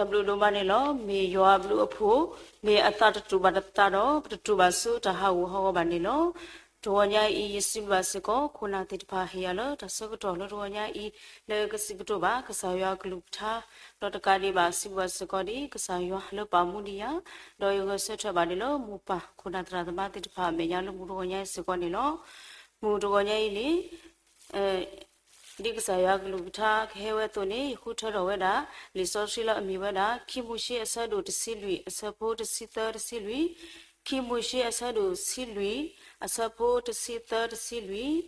တၢ်ဘျုးဒိၣ်မးန့ၣ်လီၤ. မ့ၢ်ယွၤအဘျုးအဖှိၣ်, မ့ၢ်အသးတတူာ်ဘၣ်တသးဒီး ပတတူၢ်ဘၣ်ဆူတၢ်ဟးဂူာ်ဟးဂီၤဘၣ်န့ၣ်လီၤ. တဂီၤညါအံၤ ယစံးဘျုးဘၣ်စ့ၢ်ကီး ခိၣ်နၢ်သ့ၣ်တဖၣ်ဟ့ၣ်ယၤလၢတၢ်ဆၢကတီၢ်လၢတဂီၤညါအံၤ လၢကစံးကတိၤဘၣ်ကစၢ်ယွၤအကလုၢ်ကထါ, ဒီးတကးဒံးဘၣ် စံးဘျုးဘၣ်စ့ၢ်ကီးဒ်ကစၢ်ယွၤလၢပာ်မူဒံးယၤ, ဒီးယဂဲၤဆၢထၢၣ်ဘၣ်ဒ်လၢမိၢ်ပၢ်ခိၣ်နၢ်သရၣ်သမါသ့ၣ်တဖၣ်အမဲာ်ညါလၢမုၢ်တဂီၤညါအံၤစ့ၢ်ကီးန့ၣ်လီၤ. မုၢ်တဂီၤညါအံၤန့ၣ် ဒ်ကစၢ်ယွၤကလုၢ်ကထါကဟဲဝဲအသိးန့ၣ် ယဃုထၢထီၣ်ဝဲဒၣ် လံာ်စီဆှံလၢအမ့ၢ်ဝဲဒၣ် ခံမိၤၡ့အဆၢဒိၣ်တဆံလွံၢ် အဆၢဖိတဆံသၢတဆံလွံၢ်, ခံမိၤၡ့အဆၢဒိၣ်တဆံလွံၢ် အဆၢဖိတဆံသၢတဆံလွံၢ်,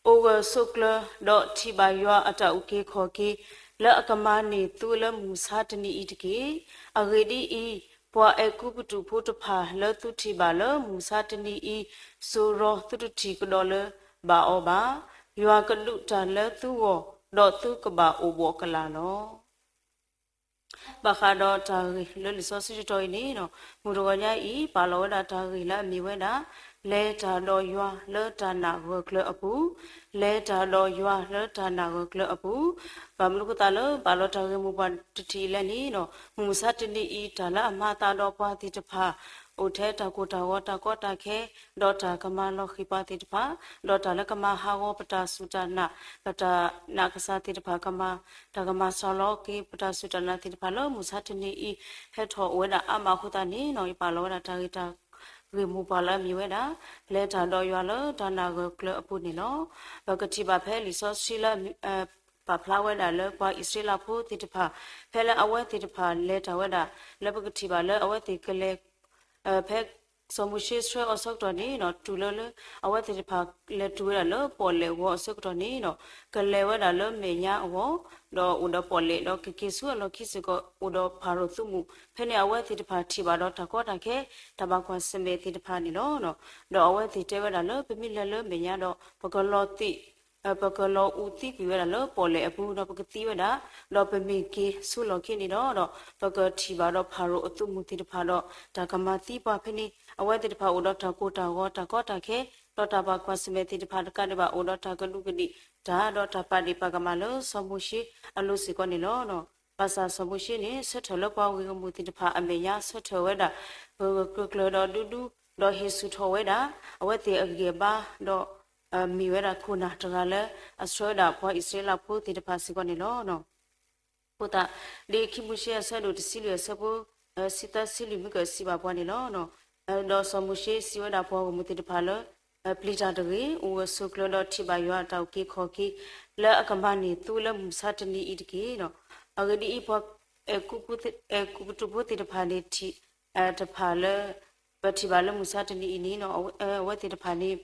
အိၣ်ဂၢၢ်ဆိးကျၢၤ ဒီးထံၣ်ဘၣ်ယွၤအတၢ်အုၣ်က့ၤခီၣ်က့ၤ လၢအကမၤန့ၢ်သုလၢမုၢ်မဆါတနံၤအံၤတက့ၢ်. အဂ့ၢ်ဒ်အံၤ, ပှၤအဲၤကူပတူးဖိတဖၣ်လၢသုထံၣ်ဘၣ်လၢမုၢ်မဆါတနံၤအံၤ စိၤရီၤ သုတထံၣ်ကဒီးလၢၤဘၣ်အီၤဘၣ်. ယွၤကဒုးတၢ်လၢသုဂီၢ်, ဒီးသုကဘၣ်အိၣ်ဘှီၣ်ကလာ်လီၤ. ဘၣ်ဃးဒီးတၢ်ဂ့ၢ်လၢလံာ်စီဆှံတတီၤအံၤန့ၣ် မုၢ်တဂီၤညါအံၤ ပာ်လီၤဝဲဒၣ်တၢ်ဂ့ၢ်လၢအမ့ၢ်ဝဲဒၣ် လဲၤတၢ်ဒီးယွၤလၢတၢ်နာ်ဂၢၢ်ကျၢၤအပူၤ, လဲၤတၢ်ဒီးယွၤလၢတၢ်နာ်ဂၢၢ်ကျၢၤအပူၤ. ဘၣ်မနုၤအဃိသတးလၢပာ်လီၤတၢ်ဂ့ၢ်မိၢ်ပှၢ်တထံၣ်အံၤလဲၣ်န့ၣ် မုၢ်မဆါတနံၤအံၤ တၢ်လၢအမၤအသးဒီးပှၤသ့ၣ်တဖၣ် အိၣ်ထဲတၢ်ကိၢ်တၢ်ဂီၤတၢ်ကီတၢ်ခဲ, ဒီးတၢ်ကမၤလီၤဃံၤပှၤသ့ၣ်တဖၣ်, ဒီးတၢ်လၢကမၤဟးဂီၤပတၢ်စူၢ်တၢ်နာ်, ပတၢ်နာ်ကစၢ်သ့ၣ်တဖၣ်ကမၤ, တၢ်ကမၤစှၤလီၤက့ၤပတၢ်စူၢ်တၢ်နာ်သ့ၣ်တဖၣ်လၢမုၢ်မဆါတနံၤအံၤ ဟဲထီၣ်အိၣ်ဝဲဒၣ်အါမးအဃိသတးန့ၣ် ယပာ်လီၤဝဲဒၣ်တၢ်ဂ့ၢ်တၢ်ဂ့ၢ်မိၢ်ပှၢ်လၢအမ့ၢ်ဝဲဒၣ် လဲၤတၢ်ဒီးယွၤလၢတၢ်နာ်ဂၢၢ်ကျၢၤအပူၤန့ၣ်လီၤ. ပကထံၣ်ဘၣ်ဖဲလံာ်စီဆှံလၢ ပာ်ဖျါဝဲဒၣ်လၢပှၤအံၣ်စရ့လးဖိသ့ၣ်တဖၣ် ဖဲလၢအဝဲသ့ၣ်တဖၣ်လဲၤတၢ်ဝဲဒၣ် လၢပကထံၣ်ဘၣ်လၢအဝဲသ့ၣ်ကလဲၤ ဖဲ စီၤမိၤၡ့ဆှၢအီၤအဆၢကတီၢ်န့ၣ် တုၤလၢလၢ အဝဲသ့ၣ်တဖၣ်လဲၤတုၤဝဲဒၣ်လၢပီၣ်လဲၣ်အဂီၢ်အဆၢကတီၢ်န့ၣ် ကလဲၤဝဲဒၣ်လၢမဲာ်ညါအဂီၢ်, ဒီးအိၣ်ဒီးပီၣ်လဲၣ် ဒီးကက့ၤဆူအလီၢ်ခံစ့ၢ်ကီး အိၣ်ဒီးဖၤရိၤသုးမုၢ်, ဖဲန့ၣ်အဝဲသ့ၣ်တဖၣ်ထံၣ်ဘၣ်ဒီးတၢ်ကီတၢ်ခဲ တၢ်ဘၣ်ကွၢ်ဆၢၣ်မဲာ်သ့ၣ်တဖၣ်န့ၣ်လီၤ. ဒီးအဝဲသ့ၣ်တဲဝဲဒၣ်လၢ ပမ့ၢ်လဲၤလၢမဲာ်ညါဒီး ပကလီၤသံး ပကလီၤအူသံကွံာ်ဝဲဒၣ်လၢပီၣ်လဲၣ်အပူၤ ဒီးပကသံဝဲဒၣ်, ဒီးပမ့ၢ်က့ၤဆူလီၢ်ခံန့ၣ်ဒီး ဒီးပကထံၣ်ဘၣ်ဒီးဖၤရိၤအသုးမုၢ်သ့ၣ်တဖၣ်ဒီး တၢ်ကမၤသံပှၤဖဲန့ၣ် အဝဲသ့ၣ်တဖၣ်အိၣ်ဒီးတၢ်ကိၢ်တၢ်ဂီၤတၢ်ကီတၢ်ခဲ ဒီးတၢ်ဘၣ်ကွၢ်ဆၢၣ်မဲာ်သ့ၣ်တဖၣ်တကးဒံးဘၣ် အိၣ်ဒီးတၢ်ကဒူးကဒံးတၢ် ဒီးတၢ်ပာ်ဒ့ၣ်ပာ်ကမၣ်လၢစီၤမိၤၡ့အလိၤစ့ၢ်ကီးန့ၣ်လီၤ. ဘၣ်ဆၣ်စီၤမိၤၡ့န့ၣ် ဆၢထၢၣ်လၢပှၤဂ့ၢ်ဂီၢ်မုၢ်သ့ၣ်တဖၣ်အမဲာ်ညါ ဆၢထၢၣ်ဝဲဒၣ် ဂၢၢ်ဂၢၢ်ကျၢၤကျၢၤဒီးဒူဒူ ဒီးဟ့ၣ်ဆူၣ်ထီၣ်ဝဲဒၣ် အဝဲသ့ၣ်အဂံၢ်အဘါ ဒီး မ့ၢ်ဝဲဒၣ်ခိၣ်နၢ်တဂၤလၢ အဆှၢဝဲဒၣ်ပှၤအံၣ်စရ့လးဖိသ့ၣ်တဖၣ်စ့ၢ်ကီးန့ၣ်လီၤ. အဃိသတး ဒ်ခံမိၤၡ့အဆၢဒိၣ်တဆံလွံၢ်အဆၢဖိ ဆံသၢဆံလွံၢ်မ့ၢ်ကစံးဘၣ်ပှၤန့ၣ်လီၤ. ဒီးစီၤမိၤၡ့စံးဝဲဒၣ်ပှၤဂီၢ်မုၢ်သ့ၣ်တဖၣ်လၢ ပျံၤတၢ်တဂ့ၤ, အိၣ်ဂၢၢ်ဆိးကျၢၤဒီးထံၣ်ဘၣ်ယွၤအတၢ်အုၣ်က့ၤခီၣ်က့ၤ လၢအကမၤန့ၢ်သုလၢမုၢ်မဆါတနံၤအံၤတက့ၢ်. အဂ့ၢ်ဒ်အံၤ, ပှၤ အဲၤကူပတူးဖိသ့ၣ်တဖၣ်န့ၣ် ထံၣ်တဖၣ်လၢ ပထံၣ်ဘၣ်လၢမုၢ်မဆါတနံၤအံၤန့ၣ် အဝဲသ့ၣ်တဖၣ်န့ၣ်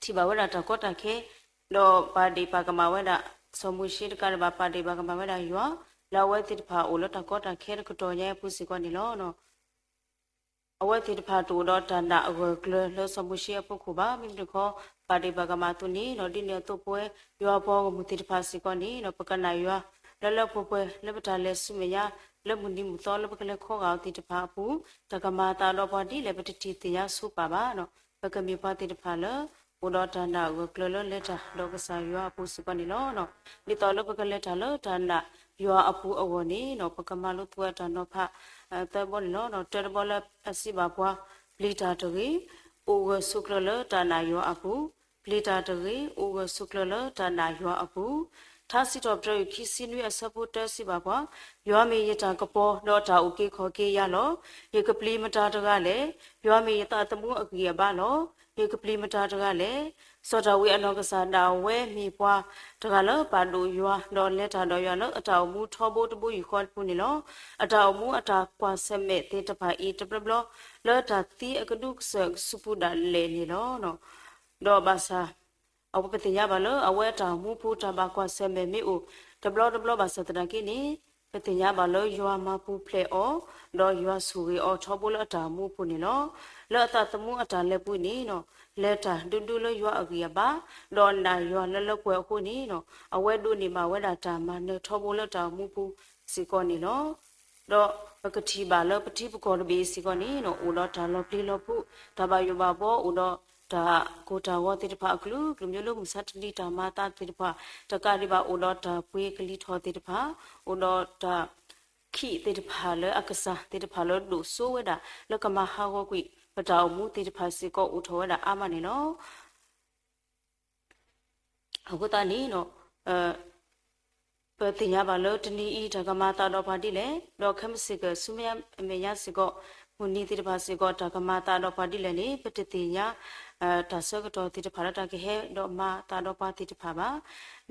ထံၣ်ဘၣ်ဝဲဒၣ်တၢ်ကီတၢ်ခဲ ဒီးပာ်ဒ့ၣ်ပာ်ကမၣ်ဝဲဒၣ် စီၤမိၤၡ့တကးဒံးဘၣ် ပာ်ဒ့ၣ်ပာ်ကမၣ်ဝဲဒၣ်ယွၤ လၢအဝဲသ့ၣ်တဖၣ်အိၣ်လၢတၢ်ကီတၢ်ခဲတကတီၢ်ညါအပူၤစ့ၢ်ကီးန့ၣ်လီၤ. အဝဲသ့ၣ်တဖၣ်တအိၣ်ဒီးတၢ်နာ်အဂၢၢ်ကျၢၤလၢစီၤမိၤၡ့အဖီခိၣ်ဘၣ်. မ့မ့ၢ်တခီ ပာ်ဒ့ၣ်ပာ်ကမၣ်အသိးန့ၣ် ဒ်န့ၣ်အသိးပဝဲ ယွၤပှၤဂီၢ်မုၢ်သ့ၣ်တဖၣ်စ့ၢ်ကီးန့ၣ် ပကနာ်ယွၤ လၢလၢပှဲၤပှဲၤ လၢပတၢ်လဲၤဆူမဲာ်ညါ လၢမုၢ်နံၤမုၢ်သီလၢပကလဲၤခီဂာ်အီၤသ့ၣ်တဖၣ်အပူၤ တၢ်ကမၤအသးဒီးပှၤဒ်လဲၣ် ပတထံၣ်သ့ၣ်ညါဆိပာ်ဘၣ်. ပကမ့ၢ်ပှၤသ့ၣ်တဖၣ်လၢ အိၣ်ဒီးတၢ်နာ်အဂၢၢ်ကျၢၤလၢလဲၤတၢ်ဒီးကစၢ်ယွၤအပူၤစ့ၢ်ကီးန့ၣ်လီၤ. ဒ်သိးလၢပကလဲၤတၢ်လၢတၢ်နာ်ယွၤအပူၤအဂီၢ်န့ၣ် ပကမၤလိသကိးတၢ်နီၤဖး သၢဘီန့ၣ်လီၤ. တၢတဘီလၢအစံးဘၣ်ပှၤ ပျံၤတၢ်တဂ့ၤ, အိၣ်ဂၢၢ်ဆိးကျၢၤလၢတၢ်နာ်ယွၤအပူၤ, ပျံၤတၢ်တဂ့ၤ, အိၣ်ဂၢၢ်ဆိးကျၢၤလၢတၢ်နာ်ယွၤအပူၤ. ထါစံးထီၣ်ပတြၢၤ ခံဆံနွံအဆၢဖိတၢစံးဘၣ်ပှၤ, ယွၤမ့ၢ်ယတၢ်ကပီၤ ဒီးတၢ်အုၣ်က့ၤခီၣ်က့ၤယၤလီၤ. ယကပျံၤမတၤတဂၤလဲၣ်. ယွၤမ့ၢ်ယသးသမူအဂံၢ်အဘါလီၤ. ယကပျံၤမတၤတဂၤလဲၣ်. စီၤဒၤဝံးအနီၢ်ကစၢ်ဒၣ်ဝဲမ့ၢ်ပှၤတဂၤလၢပာ်ဒိၣ်ယွၤ ဒီးလဲၤတၢ်ဒီးယွၤလၢအတၢ်အိၣ်မူထီဘိတဘိယူၢ်ဃီတပူၤန့ၣ်လီၤ. အတၢ်အိၣ်မူအတၢ်ကွၢ်ဆၢၣ်မဲာ်သ့ၣ်တဖၣ်အံၤ တဘျီဘျီလၢတၢ်သံအကဒူကစၢၢ်ကဆူးပူၤဒၣ်လဲာ်န့ၣ်လီၤ. ဒီးဘၣ်ဆၣ် အဝဲပသ့ၣ်ညါဘၣ်လၢအဝဲအတၢ်အိၣ်မူပူၤတၢ်ဘၣ်ကွၢ်ဆၢၣ်မဲာ်မ့ၢ်အိၣ် တဘျီတဘျီဘၣ်ဆၣ်သနာ်က့န့ၣ် ပသ့ၣ်ညါဘၣ်လၢယွၤမၤပူၤဖျဲးအီၤ ဒီးယွၤဆိၣ်ဂ့ၤအီၤထီဘိလၢအတၢ်အိၣ်မူအပူၤန့ၣ်လီၤ. လၢအသးသမူအတၢ်လဲၤပူၤန့ၣ် လဲၤတၢ်ဒူဒူလၢယွၤအဂံၢ်အဘါ ဒီးနာ်ယွၤလၢလၢပှဲၤပှဲၤအဃိန့ၣ် အဝဲဒိးန့ၢ်ဘၣ်ဝဲဒၣ်တၢ်မၤနၢၤထီဘိလၢတၢ်အိၣ်မူပူၤစ့ၢ်ကီးန့ၣ်လီၤ. ဒီးပကထံၣ်ဘၣ်လၢပထံပကီၢ်တဘ့ၣ်အံၤစ့ၢ်ကီးန့ၣ် အိၣ်ဒီးတၢ်လီၤပျံၤလီၤဖုး တၢ်ဘၣ်ယိၣ်ဘၣ်ဘှီ အိၣ်ဒီးတၢ်ကိၢ်တၢ်ဂီၤသ့ၣ်တဖၣ်အကလုာ်ကလုာ် မ့ၢ်လၢမုၢ်မဆါတနံၤတၢ်မၤအသးသ့ၣ်တဖၣ် တကးဒံးဘၣ်အိၣ်ဒီးတၢ်ပှ့ၤကလံၤထီၣ်သ့ၣ်တဖၣ် အိၣ်ဒီးတၢ် ခံးသ့ၣ်တဖၣ်လၢအကစၢ်သ့ၣ်တဖၣ်လၢဒိၣ်စိဝဲဒၣ် လၢကမၤဟးဂီၤကွံာ် ပတၢ်အိၣ်မူသ့ၣ်တဖၣ်စ့ၢ်ကီးအိၣ်ထီၣ်ဝဲဒၣ်အါမးန့ၣ်လီၤ. အဃိသတးန့ၣ် ပသ့ၣ်ညါဘၣ်လၢတနံၤအံၤ တၢ်ကမၤအသးဒီးပှၤဒ်လဲၣ်, ဒီးခဲမုၢ်ဆ့ၣ်ကၢၢ်ဆူမဲာ်ညါစ့ၢ်ကီး မုၢ်နံၤသ့ၣ်တဖၣ်စ့ၢ်ကီး တၢ်ကမၤအသးဒီးပှၤဒ်လဲၣ်န့ၣ် ပတသ့ၣ်ညါ တၢ်ဆၢကတီၢ်သ့ၣ်တဖၣ်လၢတၢ်ကဟဲဒီးမၤအသးဒီးပှၤသ့ၣ်တဖၣ်ဘၣ်.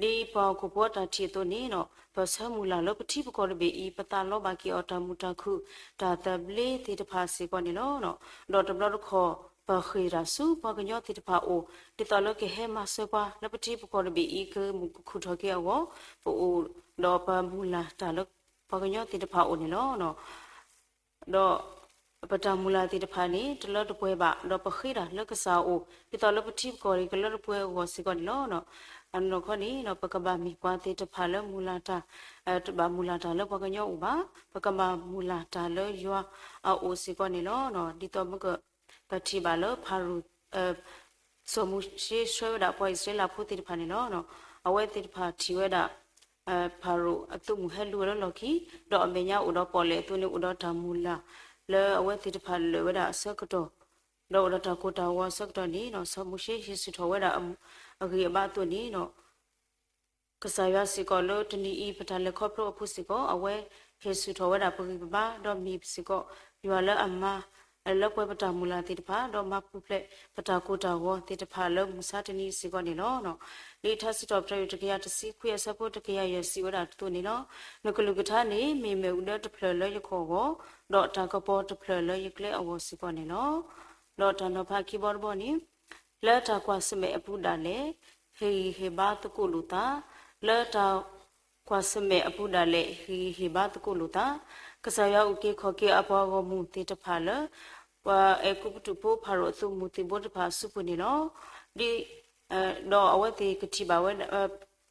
ဒ်ပှၤဟီၣ်ခိၣ်ဖိအတၢ်ထံၣ်အသိးန့ၣ် ပဆၢမုၢ်လၢ်လၢပထံပကီၢ်တဘ့ၣ်အံၤ ပသးလီဘၣ်က့ၤအီၤတၢ်မုာ်တၢ်ခုၣ် တၢ်သဘျ့သ့ၣ်တဖၣ်စ့ၢ်ကီးန့ၣ်လီၤ. ဒီးတဘျီတခီၣ် ပဃ့ၢ်တၢ်ဆူပှၤကညီသ့ၣ်တဖၣ်အအိၣ် ဒ်သိးလၢကဟဲမၤစၢၤပှၤလၢပထံပကီၢ်တဘ့ၣ်အံၤ ကမုာ်ကခုၣ်ထီၣ်က့ၤအဂီၢ် ပအိၣ်ဒီးပမုၢ်လၢ်တၢ်လၢပှၤကညီသ့ၣ်တဖၣ်အအိၣ်န့ၣ်လီၤ. ဒီးပတၢ်မုၢ်လၢ်သ့ၣ်တဖၣ်န့ၣ် တလၢတပှဲၤဘၣ်, ဒီးပဃ့တၢ်လၢကစၢ်အအိၣ် ဒ်သိးလၢပထံပကီၢ်အံၤကလၢတပှဲၤအဂီၢ်စ့ၢ်ကီးန့ၣ်လီၤ. အနီၢ်နီၢ်ခီန့ၣ် ပကဘၣ်မ့ၢ်ပှၤသ့ၣ်တဖၣ်လၢမုၢ်လၢ်တၢ် တဘၣ်မုၢ်လၢ်တၢ်လၢပှၤကညီအအိၣ်ဘၣ်, ပကဘၣ်မုၢ်လၢ်တၢ်လၢယွၤအအိၣ်စ့ၢ်ကီးန့ၣ်လီၤ. ဒ်သိးမ့ၢ်က ပထံၣ်ဘၣ်လၢဖၤရိၤ စီၤမိၤၡ့ဆှၢဝဲဒၣ်ပှၤအံၣ်စရ့လးဖိသ့ၣ်တဖၣ်န့ၣ်လီၤ. အဝဲသ့ၣ်တဖၣ်ထံၣ်ဝဲဒၣ် ဖၤရိၤအသုးမုၢ်ဟဲလူၤဝဲလၢလီၢ်ခံ, ဒီးအမဲာ်ညါအိၣ်ဒီးပီၣ်လဲၣ်အသိးန့ၣ် အိၣ်ဒီးတၢ်မုၢ်လၢ် လၢအဝဲသ့ၣ်တဖၣ်လၢာ်ဝဲဒၣ်အဆၢကတီၢ်, ဒီးအိၣ်ဒီးတၢ်ကိၢ်တၢ်ဂီၤအဆၢကတီၢ်န့ၣ် စီၤမိၤၡ့ဟ့ၣ်ဆူၣ်ထီၣ်ဝဲဒၣ်အဂံၢ်အဘါအသိးန့ၣ် ကစၢ်ယွၤစ့ၢ်ကီးလၢတနံၤအံၤ ပတၢ်လဲၤခီဖျိအပူၤစ့ၢ်ကီး အဝဲဟ့ၣ်ဆူၣ်ထီၣ်ဝဲဒၣ်ပဂံၢ်ပဘါ ဒီးမ့ၢ်စ့ၢ်ကီး ယွၤလၢအမၤ လၢပှဲၤပတၢ်မုၢ်လၢ်သ့ၣ်တဖၣ် ဒီးမၤပူၤဖျဲးပတၢ်ကိၢ်တၢ်ဂီၤသ့ၣ်တဖၣ်လၢမုၢ်ဆါတနံၤစ့ၢ်ကီးန့ၣ်လီၤ. ဒ်ထါစံးထီၣ်ပတြၢၤတကယၤတဆံခွံအဆၢဖိတကယၤယဲၢ်စံးဝဲဒၣ်အသိးန့ၣ်လီၤ. နကလုၢ်ကထါန့ၣ် မ့ၢ်မ့ၣ်အူဒၢတဖျၢၣ်လၢယခီၣ်အဂီၢ်, ဒီးတၢ်ကပီၤတဖျၢၣ်လၢယကျဲအဂီၢ်စ့ၢ်ကီးန့ၣ်လီၤ. ဒီးတၢ်နီၤဖးခံဘီတဘီန့ၣ် လၢတၢ်ကွၢ်ဆၢၣ်မဲာ်အပူၤဒၣ်လဲာ် ဟ့ၣ်ဂံၢ်ဟ့ၣ်ဘါသကိးလိာ်သး, လၢတၢ်ကွၢ်ဆၢၣ်မဲာ်အပူၤဒၣ်လဲာ် ဟ့ၣ်ဂံၢ်ဟ့ၣ်ဘါသကိးလိာ်သး, ကစၢ်ယွၤအုၣ်က့ၤခီၣ်က့ၤအပှၤဂီၢ်မုၢ်သ့ၣ်တဖၣ်လၢ ပှၤအဲၤကူပတူးဖိဖၤရိၤအသုးမုၢ်သံၣ်ဘိတဖၣ်အစုပူၤန့ၣ်လီၤ. ဒ် ဒီးအဝဲသ့ၣ်ကထံၣ်ဘၣ်ဝဲ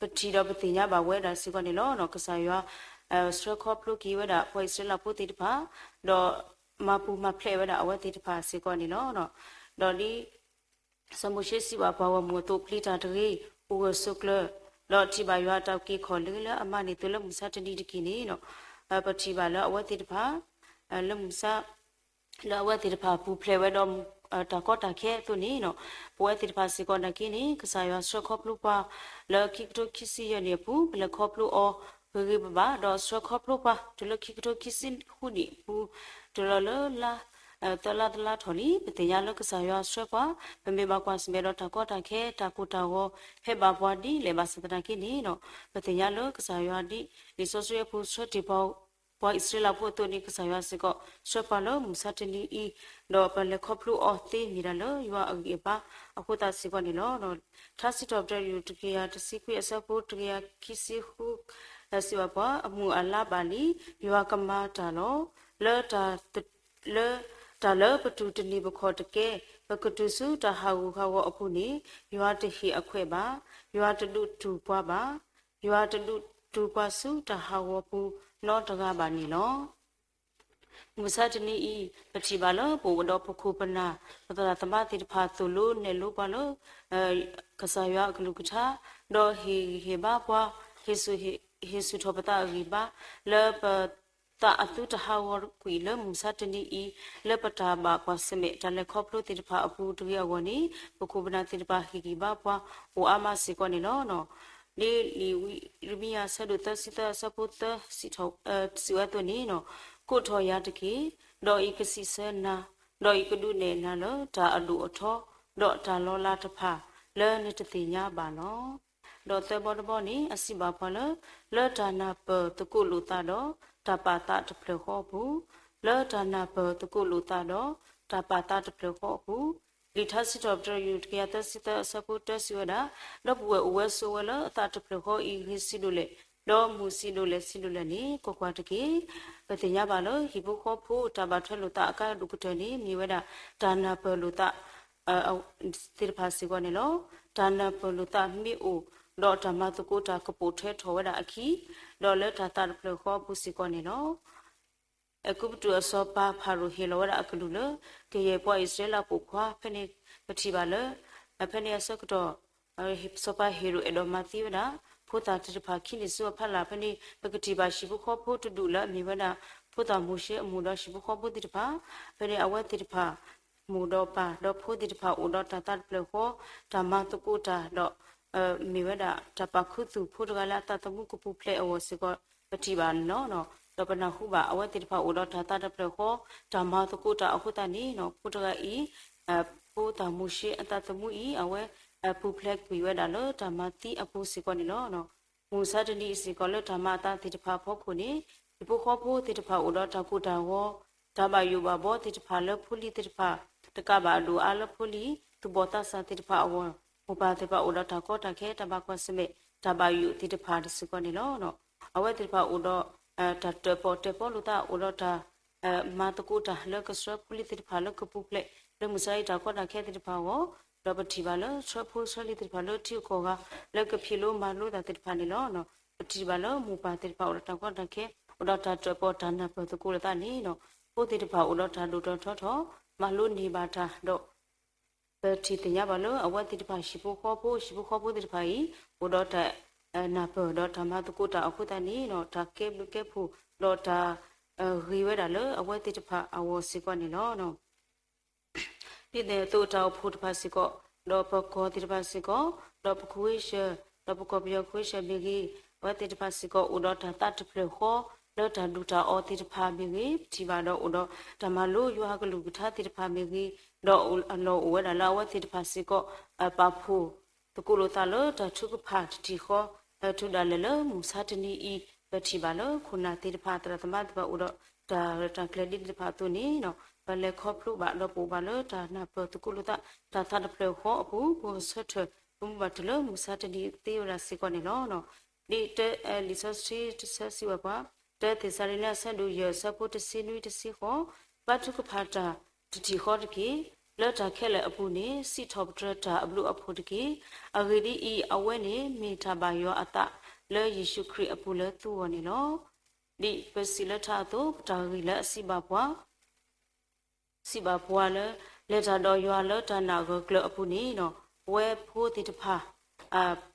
ပထံၣ်ဒီးပသ့ၣ်ညါဘၣ်ဝဲဒၣ်စ့ၢ်ကီးန့ၣ်လီၤ. ကစၢ်ယွၤ ဆှၢခီဖျိက့ၤဝဲဒၣ်ပှၤအံၣ်စရ့လးဖိသ့ၣ်တဖၣ်, ဒီးမၤပူၤမၤဖျဲးဝဲဒၣ်အဝဲသ့ၣ်တဖၣ်စ့ၢ်ကီးန့ၣ်လီၤ. ဒီးဒ် စီၤမိၤၡ့စံးဘၣ်ပှၤဂီၢ်မုၢ်အသိး ပျံၤတၢ်တဂ့ၤ, အိၣ်ဂၢၢ်ဆိးကျၢၤ, ဒီးထံၣ်ဘၣ်ယွၤအတၢ်အုၣ်က့ၤခီၣ်က့ၤလၢအမၤန့ၢ်သုလၢမုၢ်ဆါတနံၤတက့ၢ်န့ၣ် ပထံၣ်ဘၣ်လၢအဝဲသ့ၣ်တဖၣ် လၢမုၢ်ဆါ လၢအဝဲသ့ၣ်တဖၣ်ပူၤဖျဲးဝဲဒီး တၢ်ကီတၢ်ခဲအသိးန့ၣ် ပဝဲသ့ၣ်တဖၣ်စ့ၢ်ကီးနာ်က့န့ၣ် ကစၢ်ယွၤဆှၢခီဖျိပှၤ လၢခံကထိခံဆံယဲၢ်နံၣ်အပူၤ ပလဲၤခီဖျိအီၤဂ့ၤဂ့ၤဘၣ်ဘၣ်, ဒီးဆှၢခီဖျိပှၤတုၤလၢခံကထိခံဆံဃုနံၣ်အပူၤ တုၤလီၤလၢလါ သၢလါတလါထီၣ်လံ. ပသ့ၣ်ညါလၢကစၢ်ယွၤဆှၢပှၤ ပမ့ၢ်ဘၣ်ကွၢ်ဆၢၣ်မဲာ်ဒီးတၢ်ကီတၢ်ခဲ တၢ်ကိၢ်တၢ်ဂီၤ ဟဲဘၣ်ပှၤဒ်လဲၣ်ဘၣ်ဆၣ်သနာ်က့န့ၣ် ပသ့ၣ်ညါလၢကစၢ်ယွၤဒ် လံာ်စီဆှံအပူၤဆှၢတ့ၢ်ပှၤ ပှၤအံၣ်စရ့လးဖိအသိးန့ၣ် ကစၢ်ယွၤစ့ၢ်ကီး ဆှၢပှၤလၢမုၢ်ဆါတနံၤအံၤ, ဒီးပလဲၤခီဖျိအီၤသ့မ့ၢ်ဒၣ်လၢယွၤအဂံၢ်အဘါအဃိသတးစ့ၢ်ကီးန့ၣ်လီၤ. ထါစံးထီၣ်ပတြၢၤတကယၤတဆံခွံအဆၢဖိတကယၤခံဆံဃု စံးဘၣ်ပှၤ အမုၢ်အလါဘၣ်လံ, ယွၤကမၤတၢ်လီၤ. လၢ လၢတၢ်လၢပတူၢ်တန့ၢ်ပခီၣ်တကဲ, ပကတုၤဆူတၢ်ဟးဂူာ်ဟးဂီၤအပူၤန့ၣ် ယွၤတဟ့ၣ်အခွဲးဘၣ်. ယွၤတဒုးတူၢ်ပှၤဘၣ်. ယွၤတဒုးတူၢ်ပှၤဆူတၢ်ဟးဂီၤပူၤနီတဂၤဘၣ်န့ၣ်လီၤ. မုၢ်ဆါတနံၤအံၤ ပထံၣ်ဘၣ်လၢပအိၣ်ဒီးပခိၣ်ပနၢ် ပသရၣ်သမါသ့ၣ်တဖၣ်သိၣ်လိနဲၣ်လိပှၤလၢ ကစၢ်ယွၤအကလုၢ်ကထါ, ဒီးဟ့ၣ်ဂံၢ်ဟ့ၣ်ဘါပှၤ, ဟ့ၣ်ဆူၣ်ထီၣ်ပသးအဂံၢ်ဘါ လၢပသးအသုတဟးဂီၤကွံာ်လၢမုၢ်ဆါတနံၤအံၤ လၢပတၢ်ဘၣ်ကွၢ်ဆၢၣ်မဲာ် တၢ်လဲၤခီဖျိသ့ၣ်တဖၣ်အပူၤတဂ့ၤအဂီၢ်န့ၣ် ပခိၣ်ပနၢ်သ့ၣ်တဖၣ်ဟ့ၣ်ဂံၢ်ဘါပှၤအိၣ်အါမးစ့ၢ်ကီးန့ၣ်လီၤ. ဒ်လံာ်ဝံယံးရမံယၤအဆၢဒိၣ်သၢဆံသၢအဆၢဖိသၢ စံးဝဲအသိးန့ၣ်, ကိးထီၣ်ယၤတက့ၢ်, ဒီးယကစံးဆၢနၤ, ဒီးယကဒုးနဲၣ်နၤလၢတၢ်အဒိၣ်အထီ, ဒီးတၢ်လီၤလးတဖၣ်လၢနတသ့ၣ်ညါဘၣ်လီၤ. ဒီးသၢဘီတဘီန့ၣ် အစံးဘၣ်ပှၤလၢ လၢတၢ်နၢ်ပၢၢ်သကိးလိာ်သးဒီး တၢ်ပာ်သးတဖျၢၣ်ဃီအပူၤ, လၢတၢ်နၢ်ပၢၢ်သကိးလိာ်သးဒီး တၢ်ပာ်သးတဖျၢၣ်ဃီအပူၤ, လံာ်ထါစံးထီၣ်ပတြၢၤ ယူၢ်တကယၤသၢဆံသၢအဆၢဖိတၢစံးဝဲဒၣ်, ဒီပုၢ်ဝဲၢ်အိၣ်ဝဲဆိးဝဲလၢအသးတဖျၢၣ်ဃီအံၤ ဂ့ၤဆံးဒိၣ်လဲၣ်, ဒီးမုာ်ဆံးဒိၣ်လဲၣ်ဆံးဒိၣ်လဲၣ်န့ၣ် ကွၢ်ကွၢ်တက့ၢ်. ပသ့ၣ်ညါဘၣ်လၢ ဟံၣ်ဖိဃီဖိတၢ်ဘၣ်ထွဲလိာ်သးအကါဒိၣ်ကတၢၢ်န့ၣ် မ့ၢ်ဝဲဒၣ် တၢ်နၢ်ပၢၢ်လိာ်သး သ့ၣ်တဖၣ်စ့ၢ်ကီးန့ၣ်လီၤ. တၢ်နၢ်ပၢၢ်လိာ်သးမ့ၢ်အိၣ်, ဒီးတၢ်မၤသကိးတၢ်ကပိာ်ထွဲထီၣ်ဝဲဒၣ်အခံ, ဒီးလၢတၢ်သးတဖျၢၣ်ဃီအပူၤစ့ၢ်ကီးန့ၣ်လီၤ. အဲၤကူပတူးအစီၤပၤဖၤရိၤဟ့ၣ်လီၤဝဲဒၣ်အကလုၢ်လၢ ကယဲၢ်ပှၤအံၣ်စရ့လးပိာ်ခွါ ဖဲန့ၣ်ပထံၣ်ဘၣ်လၢ ဖဲန့ၣ်အဆၢကတီၢ် စီၤပၤဟ့ၤရိာ်အဲၣ်ဒိးမၤသံဝဲဒၣ် ဖိသၣ်သ့ၣ်တဖၣ်ခံန့ၣ်ဆူအဖီလာ် ဖဲန့ၣ် ပကထံၣ်ဘၣ်ဟံၣ်ဖိဃီဖိတဒူၣ်လၢအမ့ၢ်ဝဲဒၣ် ဖိသၣ်မိၤၡ့အမိၢ်ဒီးဟံၣ်ဖိဃီဖိသ့ၣ်တဖၣ်, ဖဲန့ၣ်အဝဲသ့ၣ်တဖၣ် မိၢ်ဒီးပၢ်ဒီးဖိသ့ၣ်တဖၣ်အိၣ်ဒီးတၢ်သးတဖျၢၣ်ဃီ, တၢ်မၤသကိးတၢ်ဒီး မ့ၢ်ဝဲဒၣ်တၢ်ပာ်ခူသူၣ်ဖိတဂၤလၢအသးသမူကပူၤဖျဲးအဂီၢ်စ့ၢ်ကီး ပထံၣ်ဘၣ်န့ၣ်လီၤ. ဒီးပနၢ်ဟူဘၣ်အဝဲသ့ၣ်တဖၣ်အိၣ်ဒီးတၢ်သးတဖျၢၣ်ဃီ, တၢ်မၤသကိးတၢ်အဃိသတးန့ၣ် ဖိတဂၤအံၤ ဖိသၣ်မိၤၡ့အသးသမူအံၤ အဝဲပူၤဖျဲးကွံာ်ဝဲဒၣ်လၢတၢ်မၤသံအပူၤစ့ၢ်ကီးန့ၣ်လီၤ. မုၢ်မဆါတနံၤအံၤစ့ၢ်ကီးလၢတၢ်မၤအသးသ့ၣ်တဖၣ်အဖီခိၣ်န့ၣ် ဟံၣ်ဖိဃီဖိသ့ၣ်တဖၣ်အိၣ်ဒီးတၢ်ကိၢ်တၢ်ဂီၤ, တၢ်ဘၣ်ယိၣ်ဘၣ်ဘီသ့ၣ်တဖၣ်လၢဖိလံၤသ့ၣ်တဖၣ် တကးဘၣ်အဒိၣ်အါလၢဖိလံၤ သူၣ်ဘီၣ်သးစၢ်သ့ၣ်တဖၣ်အဂီၢ်, မိၢ်ပၢ်သ့ၣ်တဖၣ်အိၣ်ဒီးတၢ်ကီတၢ်ခဲ တၢ်ဘၣ်ကွၢ်ဆၢၣ်မဲာ် တၢ်ဘၣ်ယိၣ်သ့ၣ်တဖၣ်စ့ၢ်ကီးန့ၣ်လီၤ. အဝဲသ့ၣ်တဖၣ်အိၣ်ဒီး တၢ်တၢၣ်ပီၣ်တၢၣ်ပီလိာ်သးအိၣ်ဒီးတၢ် မၤသကိးတၢ်လၢကဆှၢဖိလံၤသ့ၣ်တဖၣ်လၢကပူၤဖျဲး လၢမုၢ်ဆါအံၤတၢ်ကီတၢ်ခဲသ့ၣ်တဖၣ်အဂီၢ်, ဒီးပထံၣ်ဘၣ်လၢဆှၢဖိဆှၢလံၤသ့ၣ်တဖၣ်လၢထံဂုၤကီၢ်ဂၤ လၢကဖံးလိမၤလိသးသ့ၣ်တဖၣ်န့ၣ်လီၤ. ပထံၣ်ဘၣ်လၢမိၢ်ပၢ်သ့ၣ်တဖၣ်အိၣ်ဒီးတၢ်ကီတၢ်ခဲ အိၣ်ဒီးတၢ်တၢၣ်ပီၣ်တၢ်နၢ်ပၢၢ်သကိးလိာ်သးန့ၣ် ဖိသ့ၣ်တဖၣ်အိၣ်ဒီးတၢ်ဒိၣ်ထီၣ်ထီထီၣ် မၤလိန့ၢ်ဘၣ်တၢ်ဒီး ပထံၣ်သ့ၣ်ညါဘၣ်လၢအဝဲသ့ၣ်တဖၣ်ဟံၣ်ဖိဃီဖိ ဟံၣ်ဖိဃီဖိသ့ၣ်တဖၣ်အံၤ အိၣ်ဒီးတၢ်နၢ်ပၢၢ်ဒီးတၢ်မၤသကိးတၢ်အဃိသတးန့ၣ် တၢ်ကဲဘျုးကဲဖှိၣ် ဒီးတၢ်ဂ့ၤဝဲဒၣ်လၢအဝဲသ့ၣ်တဖၣ်အဂီၢ်စ့ၢ်ကီးန့ၣ်လီၤ. ဒ်န့ၣ်အသိးတၢ်အိၣ်ဖှိၣ်တဖၣ်စ့ၢ်ကီး ဒီးပကီၢ်သ့ၣ်တဖၣ်စ့ၢ်ကီး ဒီးပခဝ့ၡၢၣ် ဒီးပကီၢ်ပယီၤခဝ့ၡၢၣ်မ့ၢ်ဂ့ၤ အဝဲသ့ၣ်တဖၣ်စ့ၢ်ကီး အိၣ်ဒီးတၢ်သးတဖျၢၣ်ဃီ လၢတၢ်ဒူၣ်တၢ်အီသ့ၣ်တဖၣ်မ့ၢ်ဂ့ၤ ပထံၣ်ဘၣ်ဒီးအိၣ်ဒီးတၢ်မၤလိယွၤအကလုၢ်ကထါသ့ၣ်တဖၣ်မ့ၢ်ဂ့ၤ ဒီးအလီၢ်အိၣ်ဝဲဒၣ်လၢအဝဲသ့ၣ်တဖၣ်စ့ၢ်ကီး ပာ်ဖှိၣ်သကိးလိာ်သးလၢတၢ်ထုကဖၣ်တထံၣ်ဃီ တုၤဒၣ်လဲာ်လၢမုၢ်မဆါတနံၤအံၤ ပထံၣ်ဘၣ်လၢခိၣ်နၢ်သ့ၣ်တဖၣ် သရၣ်သမါသ့ၣ်တဖၣ်အိၣ်ဒီး တၢ်ရဲၣ်တၢ်ကျဲၤဒ်သ့ၣ်တဖၣ်အသိးန့ၣ် ပလဲၤခီဖျိဘၣ်ဒီးပအိၣ်ဘၣ်လၢတၢ်နၢ်ပၢၢ်သကိးလိာ်သး တၢ်သးတဖျၢၣ်ဃီအပူၤ ပကဆၢထၢၣ် ပမူဘၣ်တုၤလၢမုၢ်မဆါတနံၤသ့ဝဲဒၣ်စ့ၢ်ကီးန့ၣ်လီၤ. ဒ်တၢ လံာ်စီဆှံတဆၢစံးဝဲပှၤ တၢသ့းစၤလနံ အဆၢဒိၣ်ယဲၢ် အဆၢဖိတဆံနွံတဆံဃိး, ဘါထုကဖၣ်တၢ်တထံၣ်ဃီတက့ၢ်. လၢတၢ်ခဲလၢာ်အပူၤန့ၣ် စံးထီၣ်ပတြၢၤတၢ်အဘျုးအဖှိၣ်တက့ၢ်. အဂ့ၢ်ဒ်အံၤ, အဝဲန့ၣ်မ့ၢ်တၢ်ဘၣ်ယွၤအသးလၢယ့ၣ်ၡူးခရံာ်အပူၤလၢသုဂီၢ်န့ၣ်လီၤ. ဒ်ပစံးလၢထါအသိး, ပတၢ်ဂ့ၢ်လၢအစံးဘၣ်ပှၤ စံးဘၣ်ပှၤလၢ လဲၤတၢ်ဒီးယွၤလၢတၢ်နာ်ဂၢၢ်ကျၢၤအပူၤန့ၣ်, ပဝဲဖိသ့ၣ်တဖၣ်,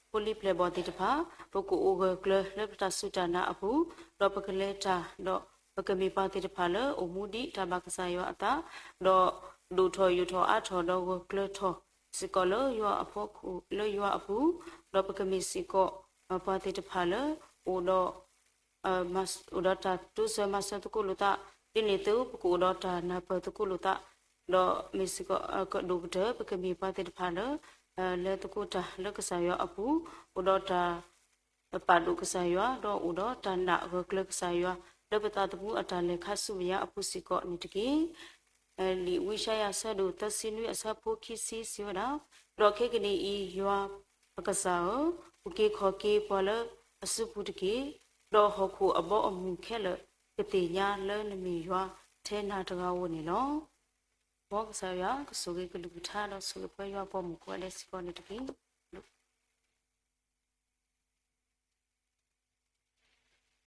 ဖိလံၤပျဲၢ်ဘီၣ်သ့ၣ်တဖၣ်, ပကအိၣ်ဂၢၢ်ကျၢၤလၢပတၢ်စူၢ်တၢ်နာ်အပူၤ, ဒီးပကလဲၤတၢ်, ဒီးပကမ့ၢ်ပှၤသ့ၣ်တဖၣ်လၢအိၣ်မူဒ်တၢ်ဘၣ်ကစၢ်ယွၤအသး, ဒီးဒိၣ်ထီၣ်ယိာ်ထီၣ်အါထီၣ်ဒီးဂၢၢ်ကျၢၤထီၣ်စ့ၢ်ကီးလၢယွၤအဖီခိၣ်လၢယွၤအပူၤ, ဒီးပကမ့ၢ်စ့ၢ်ကီး, ပှၤသ့ၣ်တဖၣ်လၢအိၣ်ဒီး အိၣ်ဒီးတၢ်တိစၢၤမၤစၢၤသကိးလိာ်သး, ဒ်န့ၣ်အသိး ပကအိၣ်ဒီးတၢ်နၢ်ပၢၢ်သကိးလိာ်သး, ဒီးမ့ၢ်စ့ၢ်ကီးကဒိၣ်ကတၢၢ် ပကမ့ၢ်ပှၤသ့ၣ်တဖၣ်လၢ လဲၤသကိးတၢ်လၢကစၢ်ယွၤအပူၤ, အိၣ်ဒီးတၢ်ပာ်ဒိၣ်ကစၢ်ယွၤ, ဒီးအိၣ်ဒီးတၢ်နာ်ဂၢၢ်ကျၢၤကစၢ်ယွၤ လၢပသးသမူအတၢ်လဲၤခါဆူမဲာ်ညါအပူၤစ့ၢ်ကီးန့ၣ်တက့ၢ်. လံာ်ဝံယၡါယၤအဆၢဒိၣ်သၢဆံနွံ အဆၢဖိခံဆံစံးဝဲဒၣ်, ဒီးခဲကနံၣ်အံၤ ယွၤအကစၢ်ဧၢ, ပူၤက့ၤခီၣ်က့ၤပှၤလၢအစုပူၤတက့ၢ်, ဒီးဟီၣ်ခိၣ်အဘီအမုၢ်ခဲလၢာ်ကသ့ၣ်ညါလၢနမ့ၢ်ယွၤထဲနၤတဂၤဧိၤန့ၣ်လီၤ. မ်ကစၢ်ယွၤကဆိၣ်ဂ့ၤကလုၢ်ကထါဒီးဆိၣ်ဂ့ၤပှၤယွၤအပှၤမုၣ်ကိးဂၤဒဲးစ့ၢ်ကီးန့ၣ်တက့ၢ်.